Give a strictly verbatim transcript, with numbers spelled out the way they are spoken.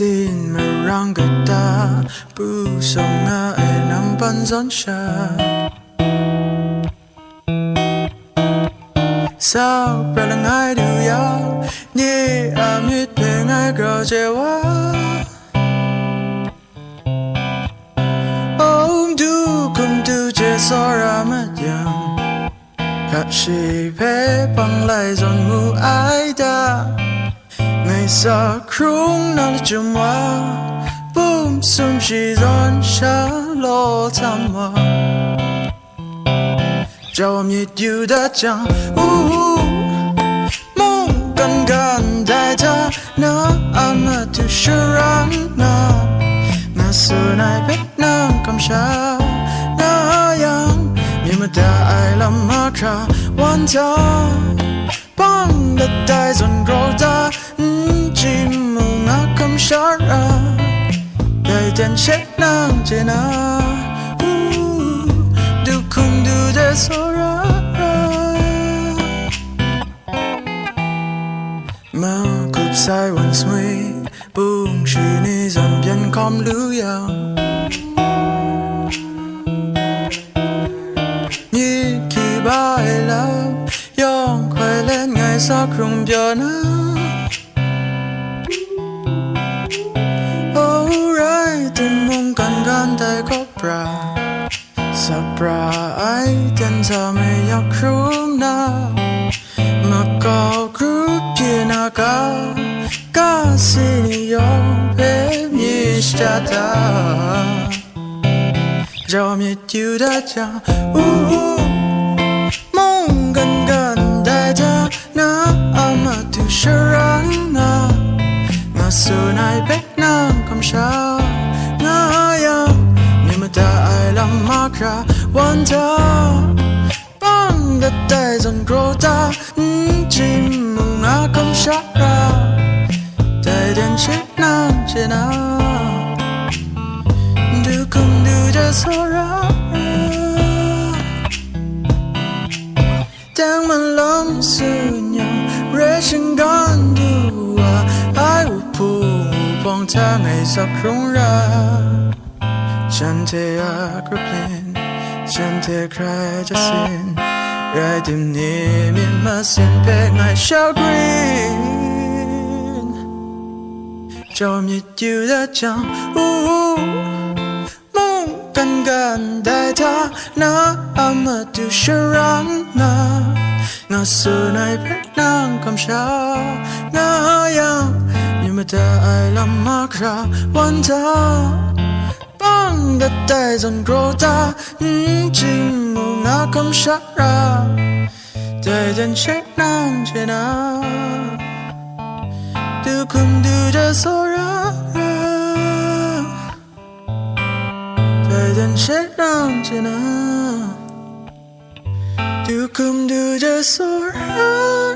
Sin marang kata, pu sawng na ai nampan zawn sha. Sau pra langai du ya, nye a myit hpe ngai grau chye wa. Om du hkum du je tsawra mat yang, hkra shi hpe bang lai zawn mu ai da. Ngai sa hkrung na lachyum wa, bum sum shi zawn sha law htam wa. Jau myit yu dat jang, u, mungkan kan dai hta, na a matu sharan na, na tsun ai hpe nang kamsha na yang, myit mada ai lam mahkra wan ta, bang dat ai zawn grau ta, n chyi mu nga kamsha ra, dai ten she nang chye na, u, du hkum du je tsawra ra. Makup sai wan smui, bung shi ni zawn byan hkawm lu yang, myit hkyi ba ai lam yawng hkoi let ngai sa hkrung pyaw na. O rai timung kan kan dai kawp ra, sa pra ai ten sa me yak hkrum na, makau grup pyi na ka, ka si ni yawng hpe myit shata. Jau myit yu dat jang, u, u, mungkan kan dai hta, na a matu sharan na, nga tsun ai hpe nang kamsha nga yang, myit mada ai lam mahkra wan ta, bang dat ai zawn grau ta, n chyi mu nga kamsha ra, dai ten she nang chye na, du hkum du je tsawra ra. Teng malawng tsun yang, re shinggan du wa ai, wuhpung wuhpawng hta ngai sa hkrung ra. Shanhte a grup yin, shanhte hkrai jasin, rai timung ni myit masin hpe ngai shagrin. Jau myit yu dat jang, u, u, mungkan kan dai hta, na a matu sharan na, nga tsun ai hpe nang kamsha nga yang, myit mada ai lam mahkra wan ta, bang dat ai zawn grau ta, n chyi mu nga kamsha ra, dai ten she nang chye na, du hkum du je tsawra ra, dai ten she nang chye na, du hkum du je tsawra.